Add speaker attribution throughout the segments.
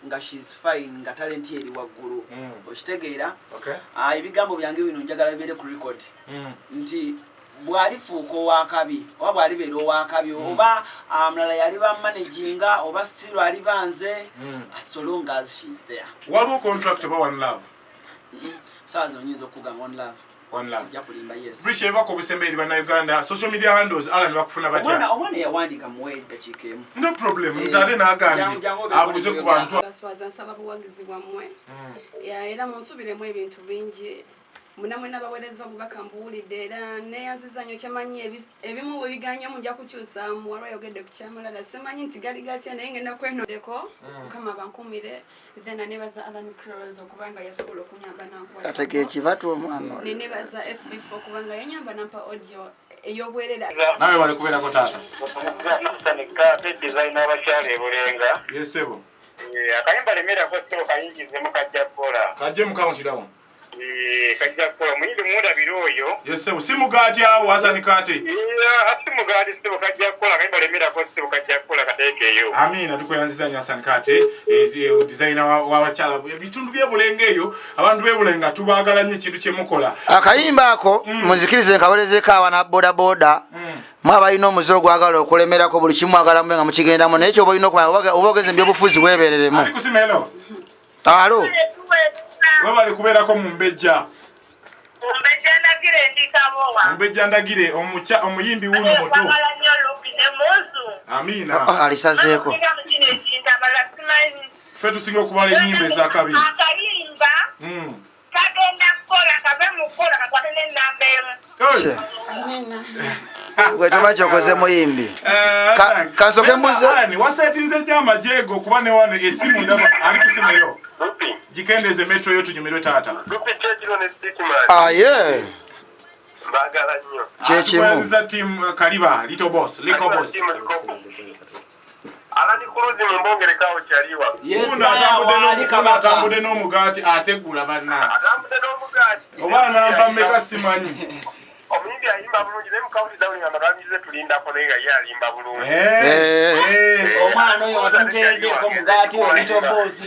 Speaker 1: Nga she's fine, nga talent ye eri waggulu. Okitegeera? Ah, ebigambo byange bino njagala bibeere ku record nti bw'alifuuka owakabi oba bw'alibeera owakabi oba mulala yali bamanaginga oba still aliba nze, as so long as she's there.
Speaker 2: Waliwo contract oba one love?
Speaker 1: Saawa zino nyinza okugamba one love.
Speaker 2: One love.
Speaker 1: Sijja kulimba, yes.
Speaker 2: Brisha, evako obusembe eri Bannayuganda, social media handles, Alan bakufuna
Speaker 1: Omwana
Speaker 2: batya?
Speaker 1: Omwana yawandiika, muwe eddakiika emu.
Speaker 2: No problem.
Speaker 1: Eh,
Speaker 2: Nze ate n'agambye
Speaker 1: jangu obeeko
Speaker 2: abuuze ku bantu.
Speaker 3: Baswaza, nsaba buwagizi bwammwe. Ya, era munsubiremu ebintu bingi. Muna mwena baweereza obubaka mbuwulidde, era neyanziza nnyo. Kyemanyi ebimu bwe biganyemu nja kukyusaamu. Waliwo ayogedde ku kyamalala, simanyi nti gali gatya, naye ngenda kwenodeko. Mukama bankumire. Then anebaza Alan Cross okubanga yasobola okunyamba nankwatako.
Speaker 4: Atega ekibatu omwana oyo.
Speaker 3: Nenebaza SB4 kubanga yanyamba nampa audio ey'obwerera.
Speaker 2: Nawe bali kubeerako, taata.
Speaker 5: Kaate design abakyala ebulenga.
Speaker 2: Yes ssebo.
Speaker 5: Akayimba lemerako ssebo, kayingizemu, kajja kukola.
Speaker 2: Kajje mu count down.
Speaker 5: Kajja kukola, omuyimbi mundabire oyo.
Speaker 2: Yes ssebo, si mugaati awo, Hasani Kaate.
Speaker 5: Ati mugaati ssebo, kajja kukola. Akayimba lemerako ssebo, kajja kukola, kateekeeyo.
Speaker 2: Amiina, tukweyanziza nnyo Hasani Kaate, designer w'abakyala ebitundu by'ebulenga eyo. Abantu b'ebulenga tubaagala nnyo, ekintu kyemukola.
Speaker 4: Akayimba ako munzikirize nkawerezeeko abaana bodaboda. Mwe abalina omuze ogwagala okulemerako buli kimu, mwagala mube nga mukigendamu, naye kyoba olina okumanya, oba ogenze mu byobufuzi, weebereremu.
Speaker 2: Ali kusimelo.
Speaker 4: Alo.
Speaker 2: Webali kubeerako mu mbejja.
Speaker 6: Mumbejja Ndagire, ndikabowa.
Speaker 2: Mumbejja Ndagire, omukya omuyimbi wuno muto.
Speaker 6: Kwagala nnyo Lupi ne Muzu.
Speaker 2: Amiina.
Speaker 4: Ah, alisazeeko.
Speaker 6: Nga mu kino ekintu abalala simanyi.
Speaker 2: Ffe tusinga okubala ennyimba ezakabi.
Speaker 6: Akayimba kagenda kukola, kave mu kukola, kakwate n'ennamba emu.
Speaker 2: Hey.
Speaker 3: Amina.
Speaker 4: Gwe tomanyi kyokoze muyimbi.
Speaker 2: Eh,
Speaker 4: Kansooke mbuze.
Speaker 2: Alan, wasetinze nnyo amajeego kuba ne wano esimu ndaba ali kusimu yo.
Speaker 5: Lupi.
Speaker 2: Gikendeeze metro yo tunyumirwe, taata.
Speaker 5: Lupi, kyekiro ne Stickman.
Speaker 4: Aye.
Speaker 5: Mbaagala nnyo.
Speaker 4: Kyekimu.
Speaker 2: Tukweyanziza team Kaliba Little Boss, Little Boss.
Speaker 5: Alan Cruz mumbongerekawo kyaliwa.
Speaker 1: Yes,
Speaker 2: Wuno atambudde
Speaker 1: waali
Speaker 2: wuno
Speaker 1: kabaka.
Speaker 2: Atambudde n'omugaati ategula banna.
Speaker 5: Atambudde n'omugaati.
Speaker 2: Oba anamba mmeka simanyi.
Speaker 5: Omuyimbi ayimba bulungi, naye mukawuti dawuni nga magambize tulindako, naye nga ye alimba bulungi.
Speaker 2: Eh,
Speaker 4: Eh.
Speaker 2: eh.
Speaker 1: Omwana oyo nga tumuteereddeko mugaati we Little Boss,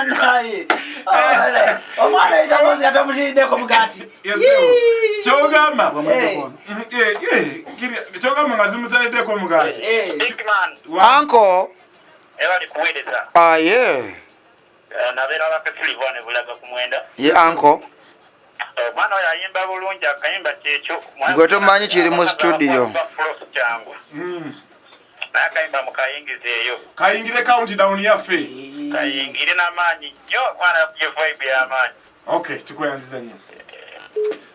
Speaker 1: naye omwana Little Boss nga tomutiiriddeko mugaati.
Speaker 2: Yes, sir. Kyogamba
Speaker 1: Eh.
Speaker 2: Kyogamba nga zimutaleddeko omugaati.
Speaker 1: Eh.
Speaker 5: Bigman.
Speaker 4: Anko.
Speaker 5: Ebali kuweereza.
Speaker 4: Aye.
Speaker 5: Nabeera bakatulivane bulaga ku 9.
Speaker 4: Ye anko.
Speaker 5: Omwana oyo ayimba bulungi, akayimba kyekyo.
Speaker 4: Gwe tomanyi kiri mu studio.
Speaker 5: Kyangu. Naye akayimba mukayingiza eyo.
Speaker 2: Kayingire count down yaffe.
Speaker 5: Kayingire n'amaanyi nnyo, omwana yakubye vibe y'amaanyi.
Speaker 2: Okay, tukweyanziza nnyo.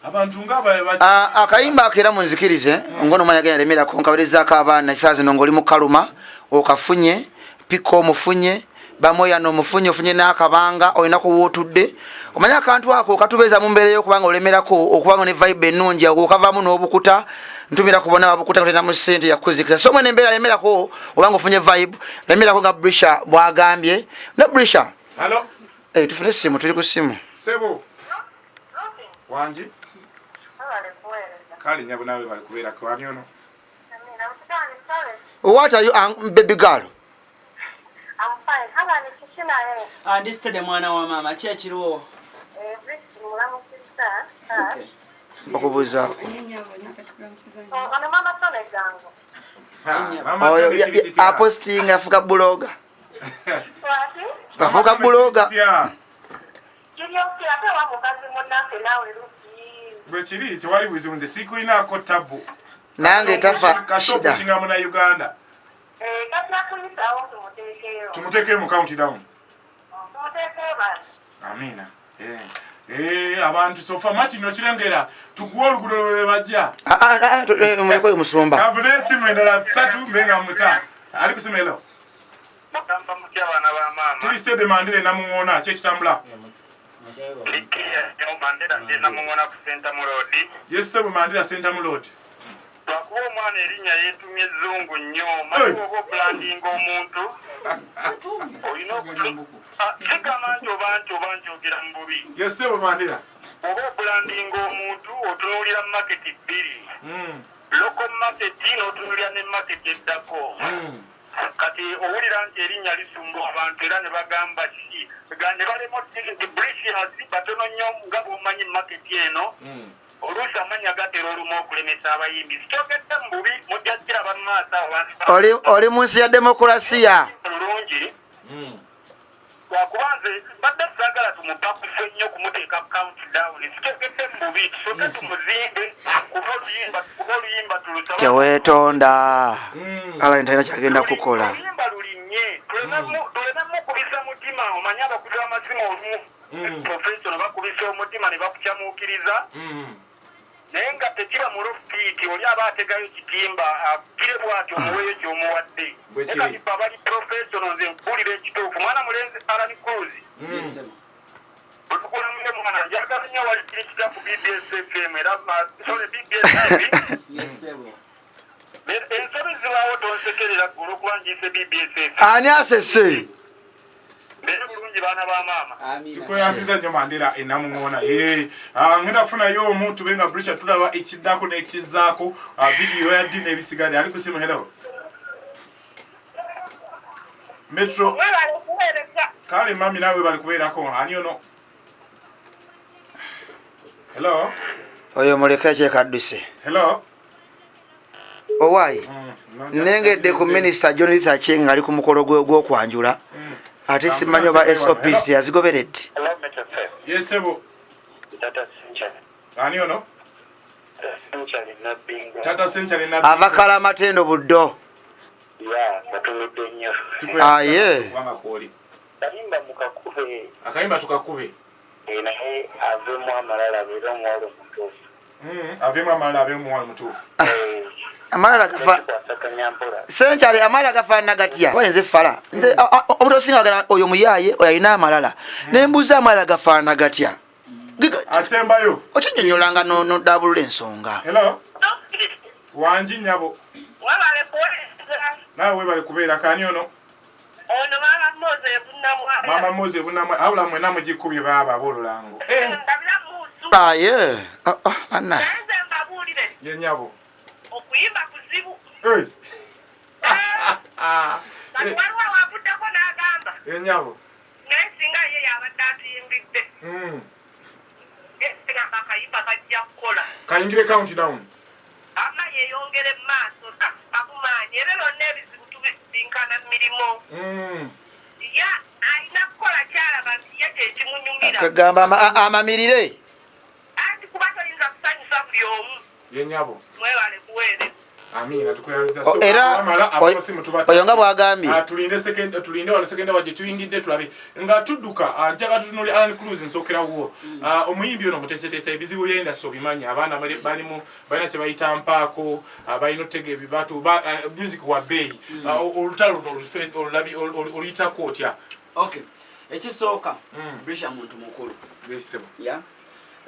Speaker 2: Abantu nga
Speaker 4: Ah, akayimba ako era munzikirize ngono omwana agenda lemerako nkawerezaako abaana esaawa zino ngaoli mu kaluma okafunye pika omufunye bamweyana omufunye ofunye n'akabanga olina kuwootudde omanye akantu ako katubeeza mu mbeera ey'okubanga olemerako okubanga ne vibe ennungi okavaamu n'obukuta ntumira ku bonna babukuta kutenda mu ssente yakuzikira. So mwene embeera lemerako obanga ofunye vibe, lemerako nga Brisha bwagambye ne Brisha.
Speaker 2: Hello.
Speaker 4: Eh, tufune essimu, tuli ku ssimu.
Speaker 2: Sebo. Wangi? Kale nyabo, nawe bali kubeerako ani ono?
Speaker 4: What are you, baby girl?
Speaker 1: Andi steady, mwana wa maama, ki ekiriwo? Okay.
Speaker 4: Bakubuuzaako.
Speaker 3: Nyenyabo naffe tukulamusiza nnyo.
Speaker 2: Mama
Speaker 4: Oyo
Speaker 2: Tony Sibititya.
Speaker 4: Aposting afuka blogger, afuka blogger.
Speaker 2: Sibititya. Bwe kiri, tewali buzibu, nze sikulinaako tabu.
Speaker 4: Nange tafa
Speaker 2: Kasooka
Speaker 4: shida.
Speaker 2: Okusinga muna Uganda. Tumuteekeyo mu count down. Amiina. Eh. Eh, abantu sofa Martin okirengera tukuwa oluguudo lwe bajja.
Speaker 4: Ah, ah, ah, muleke oyo musumba.
Speaker 2: Kavune esimu endala satu mbe nga muta ali kusimelo.
Speaker 5: Mugamba mutya abaana ba maama?
Speaker 2: Tuli steady, Mandire namuŋoona, ki ekitambula?
Speaker 5: Likiya nyo Mandela, ndi Namuŋona ku Sentamu Road.
Speaker 2: Yes ssebo, Mandira, Sentamu Road.
Speaker 5: Lwakuba omwana erinnya yeetumye ezzungu nnyo, manyi oba obulandinga omuntu olina sigamba nti oba nkyogera mu bubi.
Speaker 2: Yes ssebo, Mandira.
Speaker 5: Oba obulandinga omuntu otunuulira market bbiri, local market n'otunuulira ne market eddako. Kati owulira nti erinnya lisumba abantu era ne bagamba ki ne balema nti British batono nnyo nga bw'omanyi market eno. Oluusi amannya gatera olumu okulemesa abayimbi. Sikyogedde mu bubi, mujja kiraba mu maaso awo.
Speaker 4: Oli mu nsi ya demokulasiya.
Speaker 5: Bulungi. Lwakuba nze mbadde saagala tumupakuse nnyo kumuteeka countdown. Sikyogedde mu bubi, tusooke tumuzimbe kuba oluyimba tulusaba.
Speaker 4: Teweetonda. Alan talina kyagenda kukola.
Speaker 5: Oluyimba lulinnye. Tuleme mukubisa mutima, omanye abakubi b'amasimu olumu. Professional bakubisa omutima ne bakukyamuukiriza. Naye nga tekiba mu lofiiti, oli aba ategayo kitimba akire bw'atyo omuweeyo ky'omuwadde. Naye kati ffe abali professional nze nkubuulira ekituufu. Mwana mulenzi Alan Cruz. Bwe mwana njagala nnyo wali kiri kitya ku BBS FM era sorry BBS TV. Ensobi zibaawo tonsekerera ggwe olw'okuba ngiyise BBS FM.
Speaker 4: Ani asese?
Speaker 5: Mbeere bulungi baana ba maama.
Speaker 2: Tukweyanziza nnyo Mandela enamuŋoona. Ngenda kufunayo omuntu be nga Brisha tulaba ekiddako n'ekizzaako vidiyo ya ddi n'ebisigadde. Ali ku simu. Hello. Metro. Kale mami naawe bali kubeerako. Ani ono? Hello.
Speaker 4: Oyo muleke ekyekadduse.
Speaker 2: Hello.
Speaker 4: Owaayi nnengedde ku minisita John Luther Acheng ali ku mukolo gw'okwanjula. Ate simanyi oba SOPs yazigoberedde.
Speaker 2: Yes sebo. Ani ono? Tata Senchali Nabbingo.
Speaker 4: Ava Kalamatendo Buddo.
Speaker 5: Ya, batumidde nnyo.
Speaker 4: Aye.
Speaker 5: Kayimba mukakube.
Speaker 2: Akayimba tukakube.
Speaker 5: Naye aveemu amalala abeere omuwala omutuufu.
Speaker 2: Aveemu amalala abeere omuwala omutuufu.
Speaker 4: Amalala gafa Senchali amalala gafaanana gatya? Oba nze fala. Nze omuntu osinga agala oyo muyaaye oyo alina amalala. Ne mbuuza amalala gafaanana gatya?
Speaker 2: Asembayo.
Speaker 4: Okinnyonnyolanga n'odaabulula ensonga.
Speaker 2: Hello. Wangi nnyabo.
Speaker 6: Webale kuweereza.
Speaker 2: Naawe webale kubeera. Kani ono?
Speaker 6: Ono Maama Moze Bunamwaya.
Speaker 2: Maama Moze Bunamwaya. Abula mwenna mugikubye baaba ab'olulango.
Speaker 4: Aye. Anna.
Speaker 6: Nze mbabuulire.
Speaker 2: Ye nnyabo.
Speaker 6: Okuyimba kuzibu. Kati waliwo awavuddeko n'agamba.
Speaker 2: Ye nnyabo.
Speaker 6: Naye singa ye yabadde atuyimbidde. Gamba akayimba kajja kukola.
Speaker 2: Kayingire countdown.
Speaker 6: Ama yeeyongere mu maaso akumaanyi era byonna ebizibu tubisinkana mu mirimu. Ya alina kukola kyalaba nti ye kyekimunyumira.
Speaker 4: Kagamba amamirire.
Speaker 6: Anti kuba toyinza kusanyusa buli omu.
Speaker 2: Ye nnyabo.
Speaker 6: Mwebale kuweereza.
Speaker 2: Amina tukweyanziza.
Speaker 4: Era oyo nga bw'agambye.
Speaker 2: Tulinde wano sekenda wagye tuyingidde tulabe nga tudduka. Njagala tutunuulire Alan Cruz nsookera wuwo. Omuyimbi ono muteeseteese ebizibu bya industry obimanyi. Abaana balimu balina kye bayita mpaako, balina otega ebibatu, music wa bbeeyi. Olutalo luno oluyitako otya?
Speaker 1: Okay. Ekisooka Brisha muntu mukulu. Ya.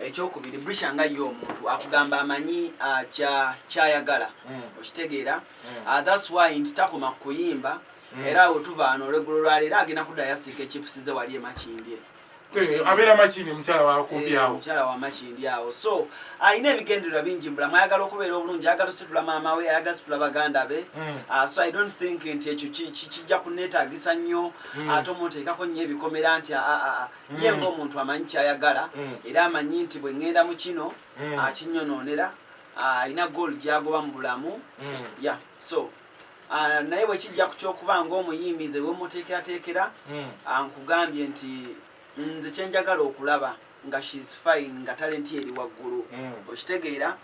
Speaker 1: Ekyokubiri Brisha nga ye omuntu akugamba amanyi kyayagala. Okitegeera. That's why nti takoma kuyimba era awo tuva wano olweggulo lwaleero agenda kudda yasiika echipusi ze wali e Makindye.
Speaker 2: Abeera Makindye mukyala wa kumpi awo.
Speaker 1: Mukyala wa Makindye awo. So alina ebigendererwa bingi mu bulamu, ayagala okubeera obulungi, ayagala ositula maama we, ayagala ositula baganda be. So I don't think nti ekyo kijja kunneetaagisa nnyo ate omuteekako nnyo ebikomera nti ye ng'omuntu amanyi kyayagala era amanyi nti bwe ŋŋenda mu kino akinnyonoonera, alina goal gy'agoba mu bulamu. Yeah, so naye bwe kijja ku ky'okuba ng'omuyimbi nze wemuteekerateekera, nkugambye nti nze kye njagala okulaba nga she's fine, nga talent ye eri waggulu. Okitegeera.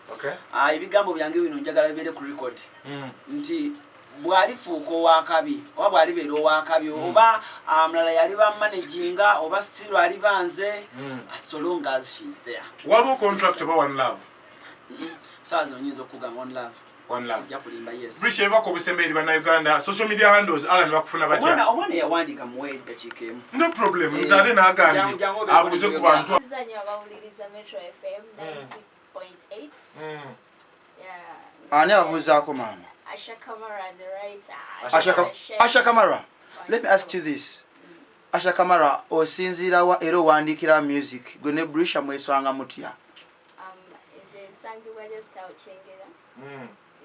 Speaker 1: Ebigambo byange bino njagala bibeere ku record nti bw'alifuuka owakabi oba bw'alibeera owakabi oba mulala yali bamanaginga oba still aliba nze, so long as she's there.
Speaker 2: Waliwo contract oba one love?
Speaker 1: Saawa zino nyinza okugamba one love.
Speaker 2: One love.
Speaker 1: Sijja kulimba, yes.
Speaker 2: Brisha evako obusembe eri bannayuganda. Social media handles Alan bakufuna batya?
Speaker 1: Omwana yawandiika muwe eddakiika emu.
Speaker 2: No problem. Nze ate n'agambye abuuze ku bantu.
Speaker 7: Zanyo abawuliriza Metro FM 90.8.
Speaker 4: Ani ababuuzaako maama?
Speaker 7: Asha Kamara, the writer.
Speaker 4: Asha Kamara. Let me ask you this. Asha Kamara, osinziira wa era owandiikira music gwe ne Brisha mweswanga mutya?
Speaker 7: Nze nsangibwa just awo Kyengera.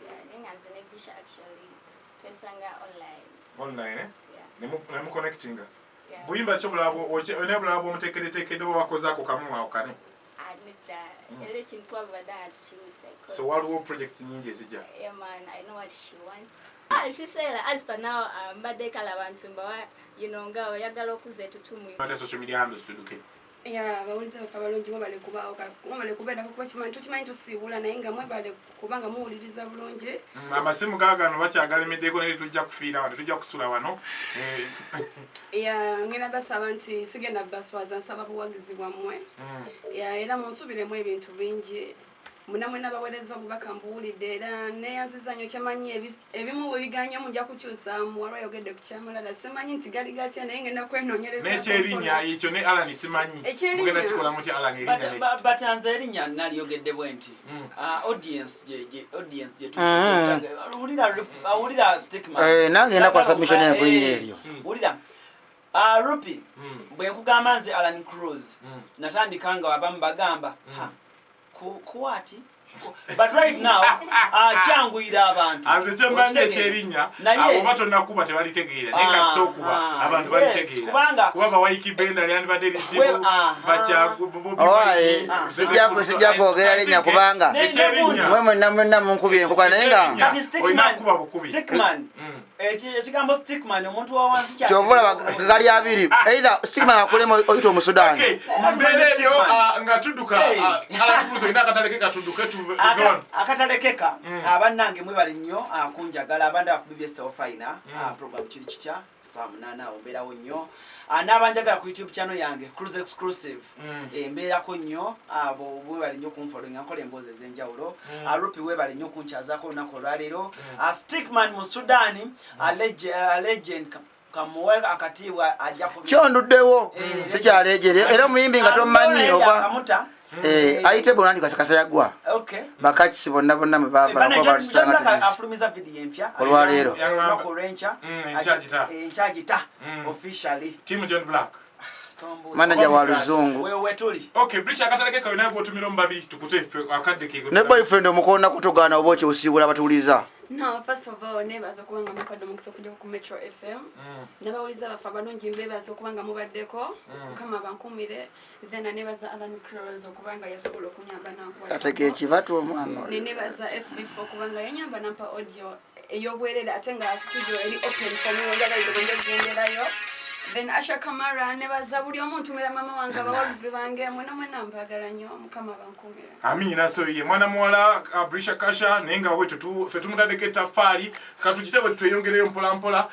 Speaker 7: Yeah, naye nga nze ne Brisha actually twesanga online.
Speaker 2: Online, eh?
Speaker 7: Yeah.
Speaker 2: Ne muconnectinga.
Speaker 7: Yeah.
Speaker 2: Buyimba ki obulala olina bulala bw'omuteekereteekedde oba wakozaako kamu awo kane?
Speaker 7: Nedda, era ekintu abadde atukiuse.
Speaker 2: So waliwo projects nyingi ezijja.
Speaker 7: Yeah man, I know what she wants. Ah, siseera as per now, mbadde kale abantu mbawa, nga oyagala okuza etutumu.
Speaker 2: Ate social media handles, tudduke.
Speaker 3: Ya, abawulize baffe abalungi, mwebale kubaawo, mwebale kubeerako, kuba kimanyi, tukimanyi tusiibula, naye nga mwebale kubanga muwuliriza bulungi.
Speaker 2: Amasimu gaagano bakyagalemeddeko, naye tujja kufiira wano, tujja kusula wano.
Speaker 3: Ya, ngenda basaba nti sigenda baswaza, nsaba buwagizi bwammwe. Ya, era munsubiremu ebintu bingi. Muna mwena baweereza obubaka mbuwulidde, era neyanziza nnyo. Kyemanyi ebimu bwe biganyemu nja kukyusaamu. Waliwo ayogedde ku kyamalala, simanyi nti gali gatya, naye ngenda kwenoonyereza.
Speaker 2: N'ekyerinnya ekyo ne Alan simanyi.
Speaker 3: Ekyerinnya?
Speaker 2: Mugenda kikola mutya, Alan, erinnya neki?
Speaker 1: But nze erinnya naliyogedde bwe nti audience audience gye wulira, wulira Stickman.
Speaker 4: Eh, nange ngenda kwa submission yange ku linnya eryo.
Speaker 1: Wulira. Ah, Rupi, bwe nkugamba nze Alan Cruz, natandika nga abamu bagamba, "Ha, kuwati?" But right now, kyanguyira abantu.
Speaker 2: Nze kyemmanyi
Speaker 1: Okitegeera?
Speaker 2: ekyerinnya,
Speaker 1: Naye
Speaker 2: oba tonnakuba tebalitegeera, naye kasita okuba abantu balitegeera. Kuba bawaiki benda lyandibadde lizibu.
Speaker 4: Owaye, sijja kwogera linnya kubanga
Speaker 2: Ekyerinnya
Speaker 4: mwe mwenna mwenna munkubye enkuka, naye nga
Speaker 1: Kati
Speaker 2: olina
Speaker 1: Stickman,
Speaker 2: kukuba bukubi.
Speaker 1: Stickman, ekigambo Stickman, omuntu wa wansi
Speaker 4: Kyova olaba gali abiri, either Stickman akulema oyita Omusudaani.
Speaker 2: Okay, mu mbeera eyo, nga tudduka,
Speaker 1: Hey.
Speaker 2: Alan Cruz, olina akatalekeka, tudduke tuve wano.
Speaker 1: Akatalekeka, abannange mwebale nnyo kunjagala. Abandi ku BBS Terefayina, program Kiri Kitya, saa 8 awo mbeerawo nnyo. N'abanjagala ku YouTube channel yange Cruise Exclusive, mbeerako nnyo. Abo mwebale nnyo kunfollowinga, nkola emboozi ez'enjawulo. Rupi, webale nnyo kunkyazaako olunaku olwaleero. Stickman mu Sudaani, legend, kamuwe akatiibwa ajja
Speaker 4: Kyonduddewo.
Speaker 1: Eh,
Speaker 4: Sikyalejere era omuyimbi nga tomanyi oba
Speaker 1: Kamuta.
Speaker 4: Ayite bonandi kasakasa yagwa. Bakakisi bonna bonna mwe bava
Speaker 1: Bana,
Speaker 4: kuba
Speaker 1: John
Speaker 4: batusanga.
Speaker 1: Black
Speaker 4: Tuzizi.
Speaker 1: afulumiza video empya
Speaker 4: Olwaleero.
Speaker 1: Olunaku olw'enkya.
Speaker 2: Enkyagita.
Speaker 1: Enkyagita officially.
Speaker 2: Team John Black.
Speaker 1: Tombuuza.
Speaker 4: Manager wa luzungu.
Speaker 1: Wewe wetuli.
Speaker 2: Okay, Brisha, akatalekeka, olina gwotumira omu babiri, tukute ffe akadde ke.
Speaker 4: Ne boyfriend omukonda kutugaana oba okyosiibula batuuliza.
Speaker 3: No, first of all, nebaza okuba nga mumpadde omukisa okujja ku Metro FM. N'abawuliza baffe abalungi, mbebaza okuba nga mubaddeko. Mukama bankumire. Then nebaza Alan Crows okuba nga yasobola okunyamba nankwata.
Speaker 4: Atega ekibatu omwana oyo.
Speaker 3: Nenebaza SB4 okuba nga yanyamba nampa audio ey'obwerere, ate nga studio eri open for me, wenjagalire bwenja okugenderayo. Then Asha Kamara, nebaza buli omu, ntumira mama wange, abawagizi bange mwena mwena, mbagala nnyo, Mukama bankumire.
Speaker 2: Amina. So ye mwana muwala Brisha Kasha, naye nga bwe ffe tumutaddeko ettafaali, katugite bwe tweyongereyo mpola mpola.